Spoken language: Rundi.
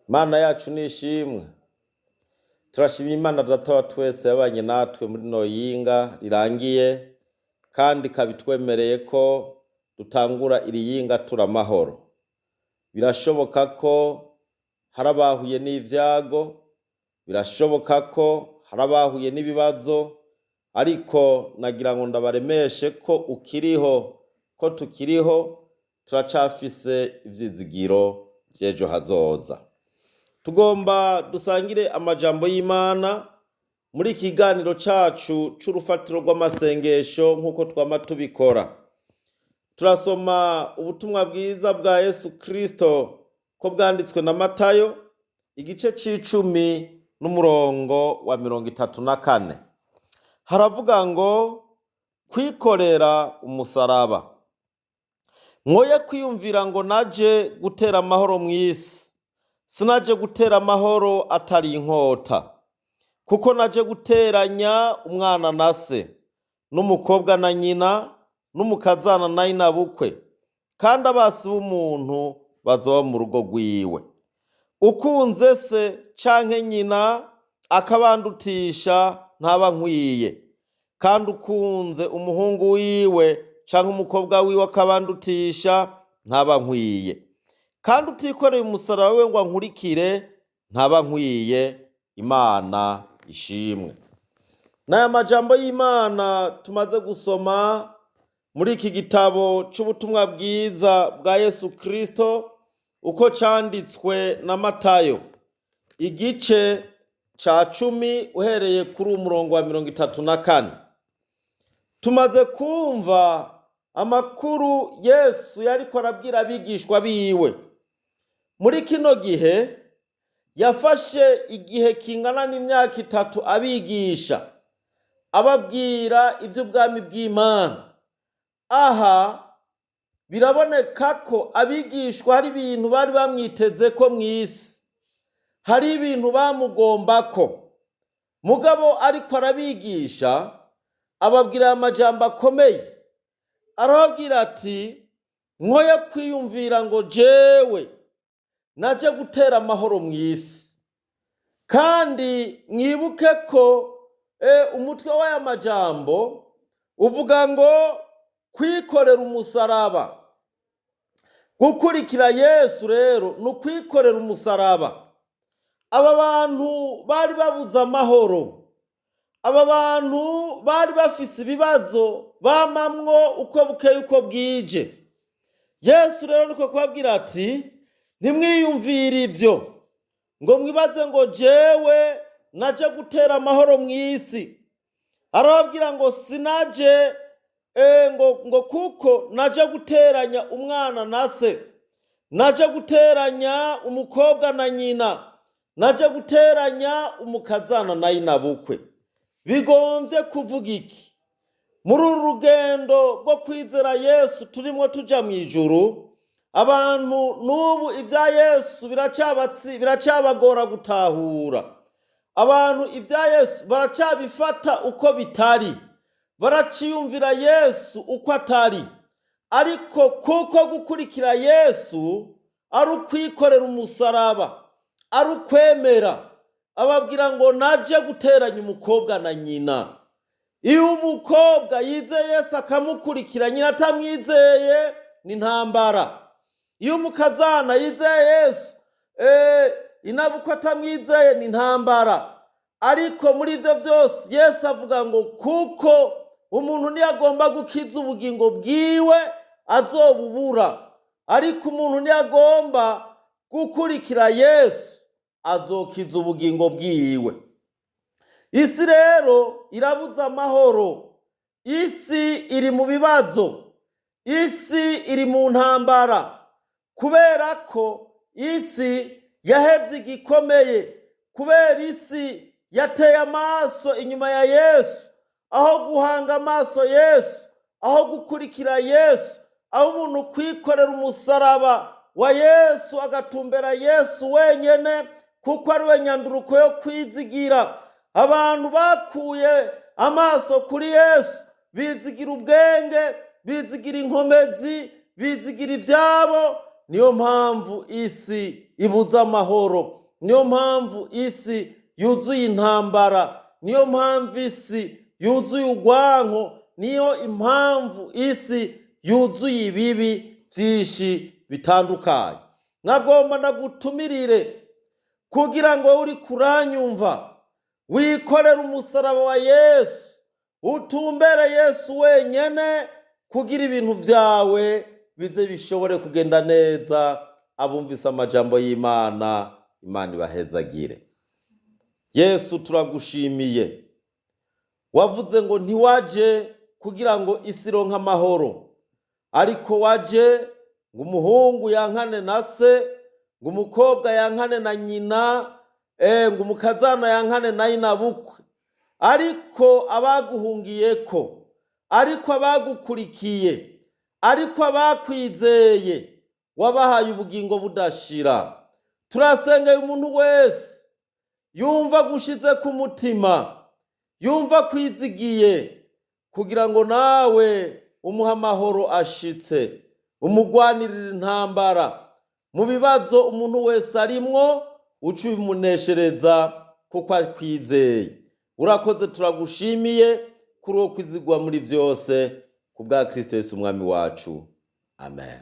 Mana yacu nishimwe. Turashima Imana Data wa twese yabanye natwe muri rino yinga rirangiye, kandi ikaba itwemereye ko dutangura iri yinga turi amahoro. Birashoboka ko hari abahuye n'ivyago, birashoboka ko hari abahuye n'ibibazo, ariko nagira ngo ndabaremeshe ko ukiriho, ko tukiriho, turacafise ivyizigiro vy'ejo hazoza. Tugomba dusangire amajambo y'Imana muri iki kiganiro cacu c'urufatiro rw'amasengesho nk'uko twama tubikora. Turasoma ubutumwa bwiza bwa Yesu Kristo ko bwanditswe na Matayo, igice c'icumi n'umurongo wa 34. Haravuga ngo kwikorera umusaraba. Mwoye kwiyumvira ngo naje gutera amahoro mw'isi. Sinaje gutera amahoro atari inkota, kuko naje guteranya umwana na se, n'umukobwa na nyina, n'umukazana na nyinabukwe, kandi abasi b'umuntu bazoba mu rugo rwiwe. Ukunze se canke nyina akabandutisha ntaba nkwiye, kandi ukunze umuhungu wiwe canke umukobwa wiwe akabandutisha ntaba nkwiye, kandi utikoreye umusaraba wiwe ngo ankurikire ntaba nkwiye. Imana ishimwe. N'aya majambo y'Imana tumaze gusoma muri iki gitabo c'ubutumwa bwiza bwa Yesu Kristo uko canditswe na Matayo, igice ca 10 uhereye kuri umurongo wa 34. Tumaze kumva amakuru Yesu yariko arabwira abigishwa biwe. Muri kino gihe yafashe igihe kingana n'imyaka 3 abigisha, ababwira ivy'ubwami bw'Imana. Aha biraboneka ko abigishwa hari ibintu bari bamwitezeko mw'isi, hari ibintu bamugombako. Mugabo ariko arabigisha, ababwira aya majambo akomeye. Arababwira ati mwoye kwiyumvira ngo jewe naje gutera amahoro mw'isi. Kandi mwibuke ko umutwe w'aya majambo uvuga ngo kwikorera umusaraba. Gukurikira Yesu rero ni ukwikorera umusaraba. Aba bantu bari babuze amahoro, aba bantu bari bafise ibibazo bamamwo uko bukeye uko bwije. Yesu rero niko kubabwira ati ntimwiyumvire ivyo ngo mwibaze ngo jewe naje gutera amahoro mw'isi. Arababwira ngo sinaje ngo kuko naje guteranya umwana na se, naje guteranya umukobwa na nyina, naje guteranya umukazana na nyinabukwe. Bigomvye kuvuga iki? Muri uru rugendo rwo kwizera Yesu turimwo tuja mw'ijuru, abantu n'ubu ivya Yesu biracabagora gutahura. Abantu ivya Yesu baracabifata uko bitari, baraciyumvira Yesu uko atari. Ariko kuko gukurikira Yesu ari ukwikorera umusaraba, ari ukwemera, ababwira ngo naje guteranya umukobwa na nyina. Iyo umukobwa yizeye Yesu akamukurikira, nyina atamwizeye ni intambara. Iyo umukazana yizeye Yesu, inabukwe atamwizeye ni intambara. Ariko muri ivyo vyose Yesu avuga ngo kuko umuntu ntiyagomba gukiza ubugingo bwiwe azobubura, ariko umuntu ntiyagomba gukurikira Yesu azokiza ubugingo bwiwe. Isi rero irabuze amahoro, isi iri mu bibazo, isi iri mu ntambara, kubera ko isi yahevye igikomeye, kubera isi yateye amaso inyuma ya Yesu, aho guhanga amaso Yesu, aho gukurikira Yesu, aho umuntu kwikorera umusaraba wa Yesu agatumbera Yesu wenyene, kuko ari we nyanduruko yo kwizigira. Abantu bakuye amaso kuri Yesu, bizigira ubwenge, bizigira inkomezi, bizigira ivyabo. Niyo mpamvu isi ibuze amahoro, niyo mpamvu isi yuzuye intambara, niyo mpamvu isi yuzuye urwanko, niyo impamvu isi yuzuye ibibi byinshi bitandukanye. Nagomba ndagutumirire kugira ngo uri kuranyumva wikorere umusaraba wa Yesu, utumbere Yesu wenyene, kugira ibintu byawe bize bishobore kugenda neza. Abumvise amajambo y'Imana, Imana ibahezagire. Yesu, turagushimiye. Wavuze ngo ntiwaje kugira ngo isi ironke amahoro, ariko waje ngo umuhungu yankane na se, ngo umukobwa yankane na nyina, ngo umukazana yankane na nyinabukwe. Ariko abaguhungiyeko, ariko abagukurikiye, ariko abakwizeye, wabahaye ubugingo budashira. Turasengeye umuntu wese yumva gushize ku mutima, yumva kwizigiye, kugira ngo nawe umuhe amahoro ashitse, umugwanirire intambara mu bibazo umuntu wese arimwo, uce ubimuneshereza kuko akwizeye. Urakoze, turagushimiye kuri uwo kwizigwa muri byose, ku bwa Kristo Yesu umwami wacu, amen.